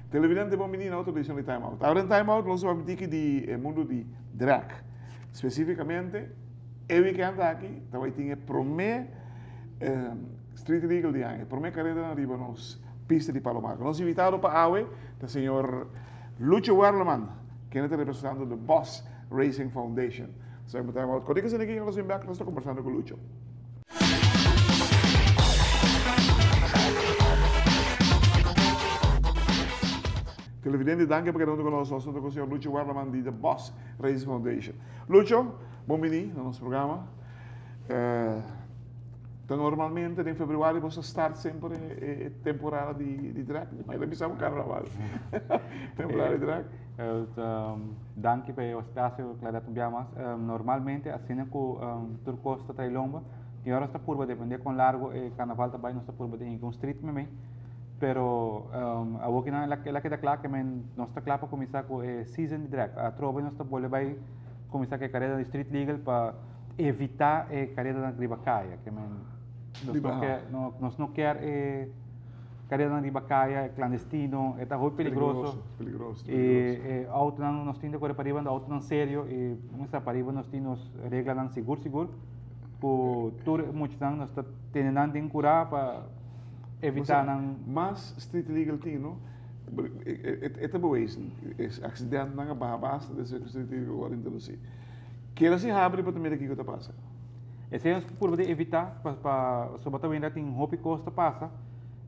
Televidente bon bini na otro edicion di Time Out. Ahora den Time Out nos a tiki di e mundo di drag. Specificamente e weekend aki ta bai tin e prome Street Legal di aña, e prome careda nan riba nos pista di Palo Marco. Nos invitado pa awe ta señor Lucho Werleman, kende ta representando The Boss Racing Foundation. So e Time Out. Kòrda ku esaki nos bin bek nos ta kombersando ku Lucho. Televidente danki pa keda huntu ku nos. Nos ta ku señor Lucho Werleman di The Boss Racing Foundation. Lucho, bon bini na nos programa. Ta normalmente den februari bo sa start semper e temporada di drag. Mi ta bisa bo carnaval. Temporada di drag. Danki pa e espasio Claudette un bia mas. Normalmente asina ku tur kos ta trae lomba tin ora nos ta purba depende kon largo e carnaval ta bai nos ta purba den un street meimei. Pero awor ki nan el a keda kla ke men nos ta kla pa kuminsá ku e season di drag. Atrobe nos ta bolbe bai kuminsá ku e kareda di street legal pa evitá e karedanan riba kaya. Ke men nos no ke nos no kier e karedanan riba kaya klandestino e ta hopi peligroso. Peligroso, E e outonan nos tin ta kore pariba ta outonan serio i kuminsá pariba nos tin nos reglanan sigur sigur ku tur e muchanan nos ta tene nan den kurá pa evitá nan. Mas street legal tin no e ta bewezen e aksidentnan a baha basta despues ku street legal wòrdu introdusí. Keda sin habri pa ta mira kiko ta pasa. Esei nos purba di evitá pa pasobra ta wenda tin hopi kos ta pasa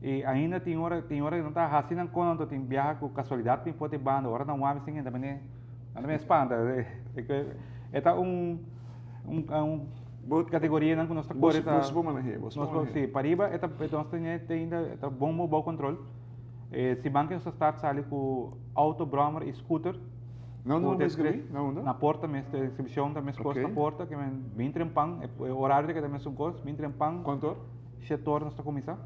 i ainda tin ora tin ora nan ta hasi nan kos nan tin biaha ku kasualidat bin for di banda ora nan wak sin nan ta mene spanta e ta un un kategorianan ku nos ta kore ta Bos por maneh'é bos por maneh'é. Si pariba e ta nos tene te ainda e ta bon bou kontrol siman ku nos ta start sali ku outo bròmer i scooter. Na unda bo inscribí? Na unda? Na porta mes, e inscripcion ta mes cos na porta, ke men bin trempan, e horario ta keda mesun cos, bin trempan. Cuanto or? Shete or nos ta cuminsa.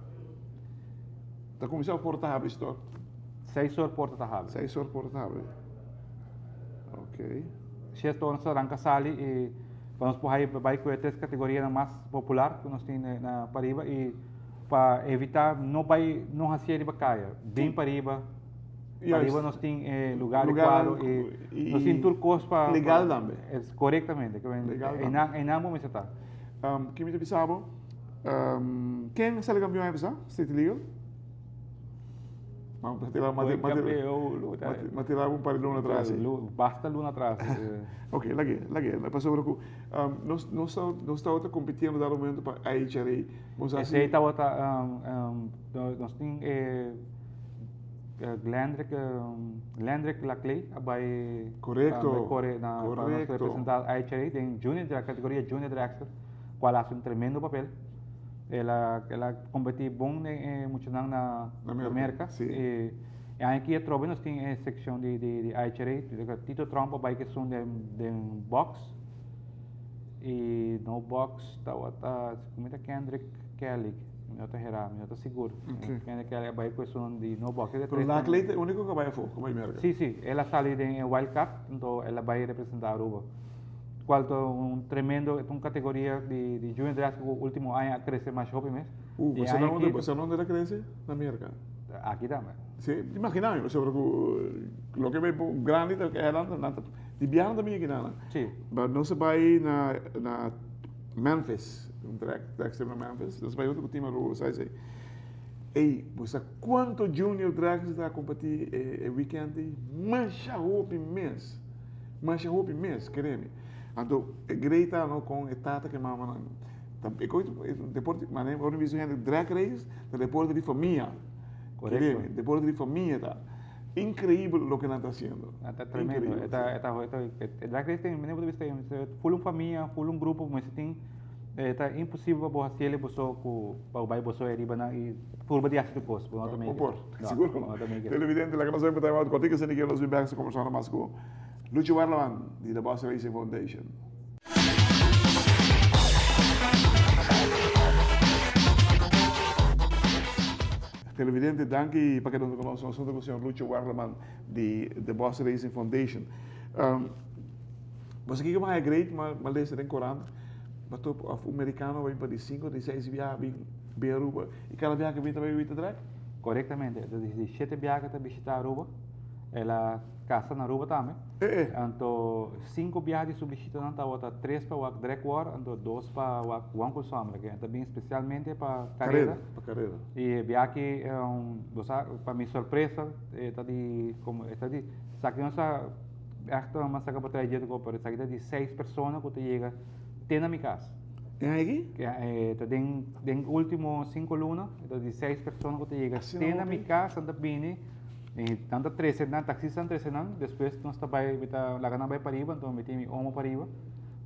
Ta cuminsa of porta ta habri shete or? Seis or porta ta habri. Seis or porta ta habri. Ok. Shete or nos ta ranca sali y pa nos por hay bay cu e tres categorianan mas popular cu nos tin na pariba y pa evita no bay no hacié riba caya, bin pariba. Pariba nos tin e lugar adecuado y nos tin tur cos pa... Legal tambe. Es corectamente. Legal tambe. Einan bo mester ta. Ki mi ta bisa bo? Ken sali campeon aña pasa? City Legal? Ma tira un par di luna atras. Basta luna atras. Ok, lag'e, lag'e. Pasobra cu nos nos tabata compitiendo dado momento pa IHRA. Esey tabata, nos tin e Glendrick Glendrick Laclay a bai Correcto. bai kore na pa nos Correcto. representa IHRA den junior drag categoria junior dragster cual a haci un tremendo papel. El a el a competi bon den e muchanan na Na Merca, Merca. sí. E e aña aki atrobe nos tin e seccion di di di IHRA Tito Tromp a bai cu esun den den box y no box tabata si cu mi ta Kendrick Kelly. Mi no ta hera, mi no ta sigur. Ok. Kende ke a bai ku esun di no box. Pero Laclay ta e úniko ku a bai afó, ku bai Merka. Sí, sí. El a sali den e wild card, anto el a bai representá Aruba. Kual ta un tremendo, ta un kategoria di di junior drag ku último aña a krese masha hopi mes. Uh, I bo sa aña na unda, aki bo sa na unda el a krese? Na Merka. Aki tambe. Sí, imaginá mi, pasobra ku loke bai grandi ta nan ta di biaha nan ta bini aki nan. Sí. But nos a bai na na Memphis, un drag, drag strip na Memphis. Nos bai hunto ku Team Aruba, sa esei. Ey, bo sa kuanto junior drags ta kompetí e, e weekend ei? Masha hopi mes. Masha hopi mes, kere mi. Anto, e grei ta no kon e tata ku e mamanan. Ta, e koi, e deporte, mane ora mi bisa hende drag race, ta deporte di famia. Kere mi, deporte di famia ta. Increibel loke nan ta haciendo. Ta tremendo. E ta, e ta, e ta, e drag race tin, manera bo ta bisa, full un famia, full un grupo, mester tin, e ta imposibel pa bo haciel bo so cu, pa bo bay bo so ariba nan y purba di haci tur cos, bo no ta No make it. por, No, sigur cu bo no. no ta make it. Televidente, laga nos bay pa time out, cualkier cosa nos bin bek sa conversando mas cu Lucho Werleman di The Boss Racing Foundation. Televidente, danki pa keda hunto ku nos. Nos hunto ku señor Lucho Werleman di The Boss Racing Foundation. Um, boso kiko m'a great m'a m'a lesa den korant, m'a topa of un merikano a bin pa di sinku di seis biaha bin bin Aruba i kada biaha ke bin ta bai wita drag? Korektamente, e ta di shete biaha ke ta bishita Aruba. El a kasa na Aruba tambe. Eh eh. Anto sinku biaha di su bishitanan tabata tres pa wak drag war, anto dos pa wak Wankel Sommer. Ke ta bin spesialmente pa karera. Karera, pa karera. I e biaha aki, bo sa, pa mi sorpresa, e ta di komo e ta di esaki nos a ègt mas saka por trae dje pero esaki ta di seis persona ku ta yega te na mi kas. E aki? E ta den den último sinku luna, e ta di seis persona ku ta yega te na mi kas, nan ta bini i nan ta trese nan, taksista nan trese nan, despues nos ta bai mi ta laga nan bai pariba, anto mi tin mi omo pariba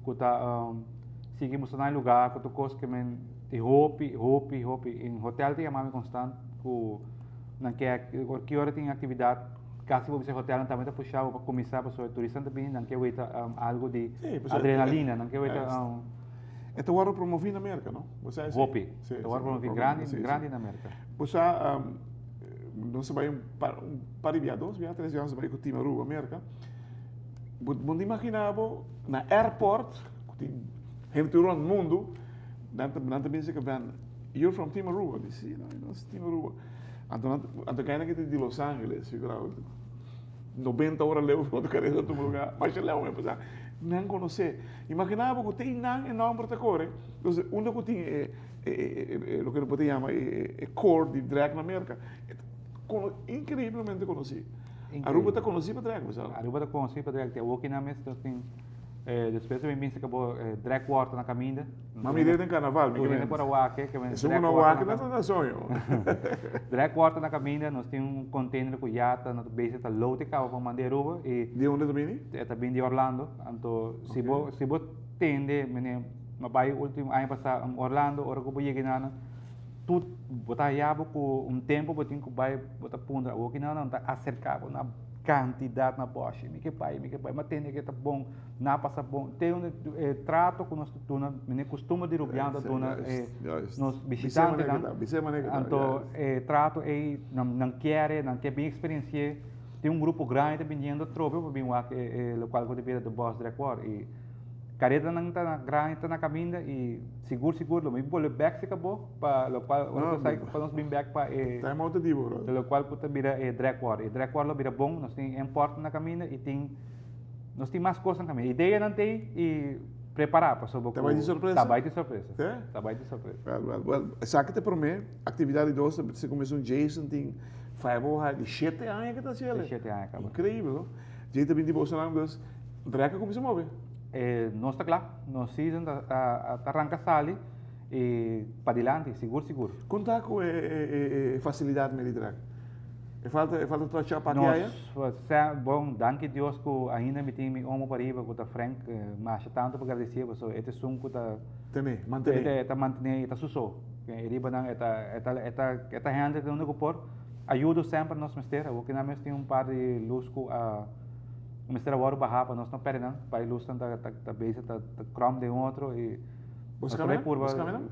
ku ta sigui mustra nan e lugar ku tur kos ke men i hopi hopi hopi in hotel ta yama mi konstant ku nan ke ki ora tin aktividat kasi bo bisa hotelnan tambe ta pusha bo pa kuminsá pasobra e turistanan ta bini nan ke weta algu di adrenalina nan ke weta E ta wòrdu promoví na Merka no? Bo sa esei? Hopi. Ta wòrdu promoví grandi grandi na Merka. Bo sa nos a bai un par un par di bia dos bia tres bia nos a bai ku Team Aruba Merka bo bo no imagina bo na airport ku tin hende tur rònt mundu nan ta nan ta bisa ku van you're from Team Aruba mi si no nos Team Aruba anto nan anto kayna ki ta di Los Angeles figura bo 90 ora leu for kareda tuma lugar masha leu mi a pasa nan konosé imagina bo ku te einan e nòmber ta kore entonces unda ku tin e e loke bo ta yama e core di drag na Merka e ta inkreiblemente konosí Aruba ta konosí pa drag bo sa. Aruba ta konosí pa drag te awoki nan mes nos tin Despues mi bisa ku drag war ta na kaminda. Ma mi den karnaval mi ke men. Por a wak ke men. Esun no wak na ta soño. Drag war ta na kaminda nos tin un container ku ya ta na bezig ta load e kaba pa manda Aruba i. Di unda ta bini? E ta bini di Orlando anto si bo si bo tende mene mi a bai ultimo aña pasa Orlando ora ku bo yega einan tur bo ta haya bo ku un tempu bo tin ku bai bo ta puntra awor kinan ta aserka bo na kantidat na bòshi mi ke bai mi ke bai mi a tende ke ta bon na pasa bon te unda e trato ku nos ta duna mene kustumber di rubian ta duna e nos bishitantenan anto e trato ei nan nan kere nan ke bin eksperensi'é tin un grupo grandi ta biniendo atrobe pa bin wak e lokual ku ta bira de bòs drag war i Karetanan ta na grandi ta na kaminda i sigur sigur lo mi bolbe bek si kabo pa lokual ora ku sai pa nos bin bek pa e Time out ta di bo brother. Lokual ku ta bira e drag war. E drag war lo bira bon, nos tin import na kaminda i tin nos tin mas kos na kaminda. Ideanan t'ei i prepará pasobra ku Ta bai di sorpresa? Ta bai di sorpresa. Te? Ta bai di sorpresa. Well, well, well, esaki ta e promé aktividat di dos, ta kuminsá un Jason tin vijf o di shete aña ke ta hasi el. Di shete aña kaba. Inkreibel, no? Djei ta binti bosonan dus drek a kuminsá move. E nos ta kla, nos season ta ta ranka sali i padilanti sigur sigur. Kon ta ku e fasilidat me di drek? E falta e falta touch up aki aya? Nos bon danki Dios ku ainda mi tin mi omo pariba ku ta Frank masha tantu pa gradisié pasobra e ta esun ku ta Tene, mantené. E ta mantené i ta su so. E riba nan e ta e ta e ta e ta hende unda ku por. Ayudo semper nos mester, awor ki nan mes tin un par di lus ku a mester a wòrdu bahá pa nos no pèrdè nan, pa e lusnan ta ta bezig ta ta kròm den otro i nos ta bai purba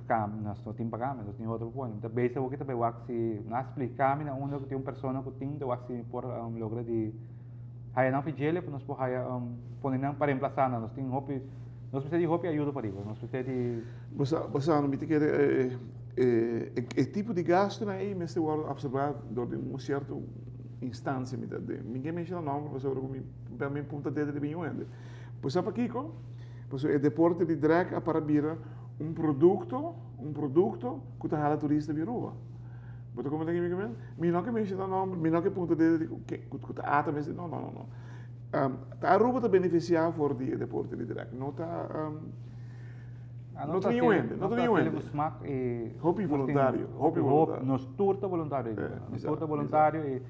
kam nos no tin pa kambia, nos tin otro pa pone. Ta bezig awor ki ta bai wak si nan a splika mi na unda ku tin un persona ku tin ta wak si mi por logra di haya nan fidjele pa nos por haya pone nan pa remplasá nan, nos tin hopi nos mester di hopi ayudo pariba, nos mester di. Bo sa bo sa mi ta kere. E tipo di gastunan ei mester wòrdu apsorbá dor di un sierto instansia. Mi ta mi ke menshoná nòmber pasobra ku mi pa mi punta dedo riba niun hende. Bo sa pakiko? Pasobra e deporte di drag a para bira un produkto, un produkto ku ta hala turista di Aruba. Bo ta komprende kiko mi ke men? Mi no ke menshoná nòmber, mi no ke punta dedo di ku ku ta ata mester, no no no no. Ta Aruba ta benefisiá for di e deporte di drag, no ta. No ta niun hende, no ta niun hende. Hopi voluntario, hopi voluntario. Nos tur ta voluntario, nos tur ta voluntario y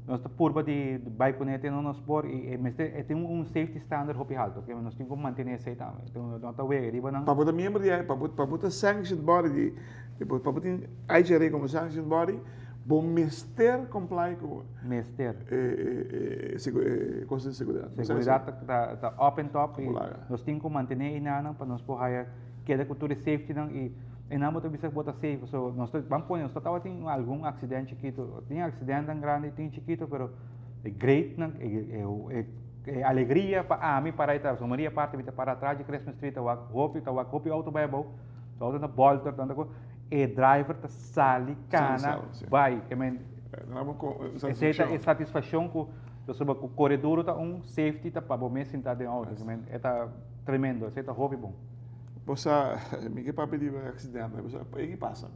nos ta purba di bai cune te nos por y mester e tin un safety standard hopi halto, ke nos tin ku mantene esei tambe. No ta wega riba nan. Pa bo ta miembro di, pa bo pa bo ta sanctioned body di, pa bo tin IGRA komo sanctioned body, bo mester comply ku. Mester. E e kos di seguridad. Seguridad ta ta up and top y nos tin ku mantené einanan pa nos por haya keda ku tur e safetynan y. E nan bo ta bisa ku bo ta safe. So nos ta ban pone nos ta tabatin algun aksident chikitu. Tin aksidentnan grandi, tin chikitu, pero e greatnan, e e alegria pa ami para e ta mayoria parti mi ta para atras di Christmas tree ta wak hopi ta wak hopi outo bai abou. Outo ta bolter tanta kos. E driver ta sali kana bai. Ke men esei ta e satisfakshon ku pasobra ku kore duru ta un, safety ta pa bo mes sinta den outo. Ke men e ta tremendo, esei ta hopi bon. Bo sa, mi ke papia di accidente, bo sa, e ki pasa?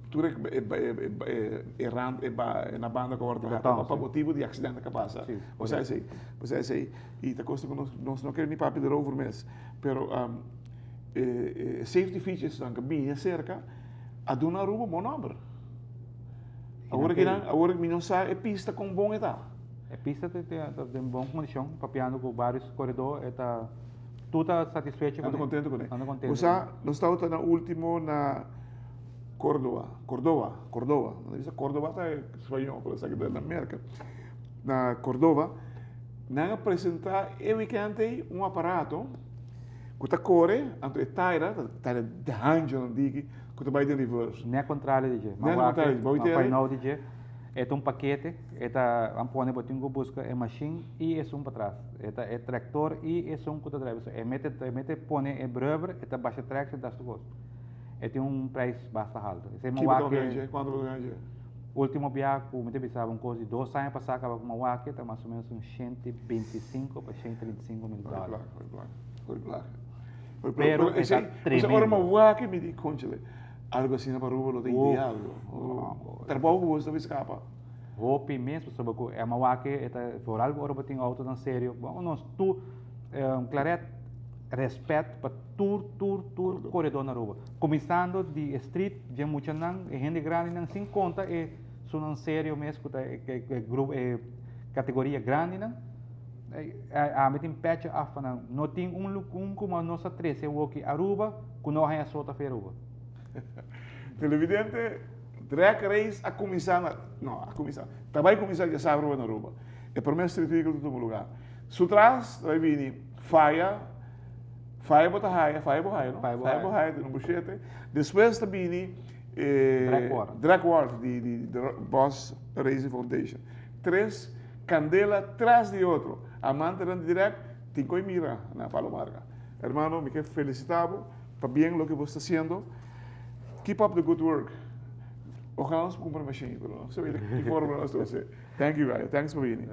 Tur e, e, e, e rand, e ba, na banda ku wòrdu hata, pa motibu di accidente ku a pasa. Bo sa esei, bo sa esei. I ta kosta ku nos, nos no kere ni papia derover mes. Pero e, e safety features nan ku bini aserka a duna Aruba bon nòmber. Awor aki nan, awor mi no sa e pista kon bon e ta. E pista ta den bon kondishon, papiando ku vários koredó e ta. Tu ta satisfecho con Ando contento con Ando contento. O sea, nos tabata na último na Córdoba, Córdoba, Córdoba. No bisa Córdoba ta español, pero sa que na Merca. Na Córdoba, nan a presenta e weekend ei un aparato ku ta kore, anto e taira, ta taira de hanjo nan diki, ku ta bai den reverse. Ne contrario di dje. Ne contrario, ma wak, ma di dje. E ta un pakete, e ta a pone bo tin ku buska e mashin i esun patras. E ta e traktor i esun ku ta drive. So e mete e mete pone e brubber, e ta basha trèks i das tur kos. E tin un preis basta haltu. Esei mi wak ke. Kuantu bo ta gana dje? Ultimo bia ku mi ta bisa bo un kos di 2 aña pasá kaba ku mi wak ta mas o menos un 125 pa 135 mil dòler. Hopi plaka, hopi plaka, hopi plaka. Pero e ta tremendo. Ora mi wak mi di, kónchale. Algo asina pa Aruba lo ta ideal. Trabou ku boso ta bisa kapa. Hopi mes pasobra ku e mawaki e ta vooral ora bo tin autonan serio. Bon nos tur Claret respet pa tur tur tur koredó na Aruba. Kuminsando di e street dje muchanan e hende grandinan sin konta e sunan serio mes ku ta e grupo e kategoria grandinan. Ami tin pecho af pa nan. No tin un un kuma nos a trese awoki Aruba ku no a haña sota fe Aruba. Televidente, Drag Race a kuminsá na, no, a kuminsá, ta bai kuminsá djasabra na Aruba. E promé street vehicle ta tuma lugá. Su tras ta bai bini Faya, Faya bo ta haya, Faya bo haya, no? Faya bo haya, den un bushete. Despues ta bini Drag War. Drag War di di Boss Racing Foundation. Tres Candela tras di otro. Amantenan di drag tin koe mira na Palo Marga. Hermano, mi ke felicita bo pa bien loke bo sta haciendo. Keep up the good work. Ojalá nos por cumpra machine, pero no sé ki forma nos ta haci. Thank you guys. Thanks pa bini.